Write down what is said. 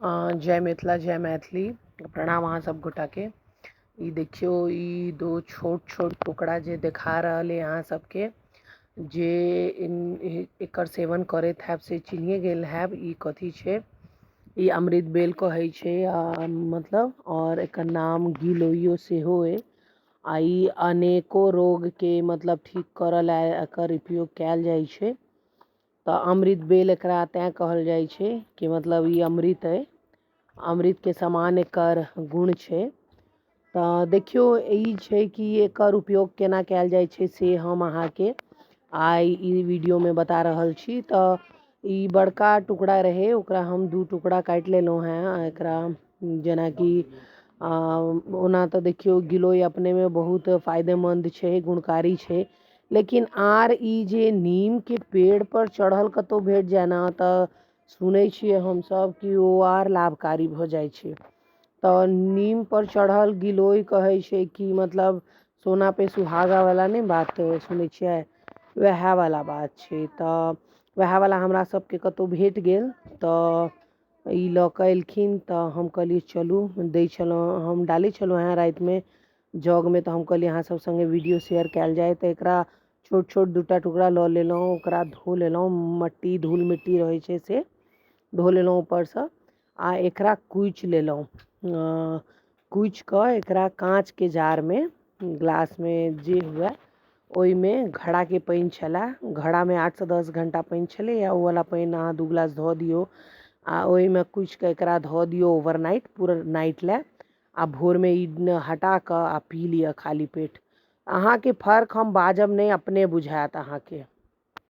जय मिथिला जय मैथिली। प्रणाम अहाँ सब गोटाके। ई देखियौ, ई दो छोट छोट टुकड़ा जे देखा रहल अइ अहाँ सबके, जे एकर सेवन करैत हैब से चिन्हिए गेल हैब ई कथी छै। ई अमृत बेल कहै छै, मतलब आओर एकर नाम गिलोइयो सेहो अइ। आ ई अनेको रोगके मतलब ठीक करऽ लए एकर उपयोग कयल जाइ छै। तऽ अमृत बेल एकरा तैँ कहल जाइ छै कि मतलब ई अमृत अइ, अमृतके समान एकर गुण छै। तऽ देखियौ, ई छै कि एकर उपयोग केना कयल जाइ छै से हम अहाँके आइ ई वीडियोमे बता रहल छी। तऽ ई बड़का टुकड़ा रहै, ओकरा हम दू टुकड़ा काटि लेलहुँ हेँ। एकरा जेनाकि ओना तऽ देखियौ, गिलोय अपनेमे बहुत फायदेमन्द छै, गुणकारी छै, लेकिन आर ई जे नीमके पेड़पर चढ़ल कतहु भेट जाय ने, तऽ सुनै छियै हमसभ कि ओ आर लाभकारी भऽ जाइ छै। तऽ नीमपर चढ़ल गिलोय कहै छै कि मतलब सोना पे सुहागावला नहि बात सुनै छियै, वएहवला बात छै। तऽ वएहवला हमरा सबके कतहु भेट गेल, तऽ ई लऽ कऽ एलखिन, तऽ हम कहलियै चलू दै छलहुँ। हम डालै छलहुँ हेँ रातिमे जगमे, तऽ हम कहलियै अहाँ सब सङ्गे वीडियो शेयर कयल जाय। तऽ एकरा छोट छोट दूटा टुकड़ा लऽ लेलहुँ, ओकरा धो लेलहुँ, मट्टी धूल मिट्टी रहै छै से धो लेलहुँ ऊपरसँ, आ एकरा कुचि लेलहुँ। कुचि कऽ एकरा काँचके जारमे, ग्लासमे जे हुए ओहिमे, घड़ाके पानि छलए, घड़ामे 8सँ 10 घण्टा पानि छलैए, ओवला पानि अहाँ 2 गिलास धऽ दियौ आ ओहिमे कुचि कऽ एकरा धऽ दियौ ओवरनाइट, पूरा नाइट लए, आ भोरमे ई हटा कऽ आ पी लिअ खाली पेट। अहाँके फर्क हम बाजब नहि, अपने बुझायत अहाँके।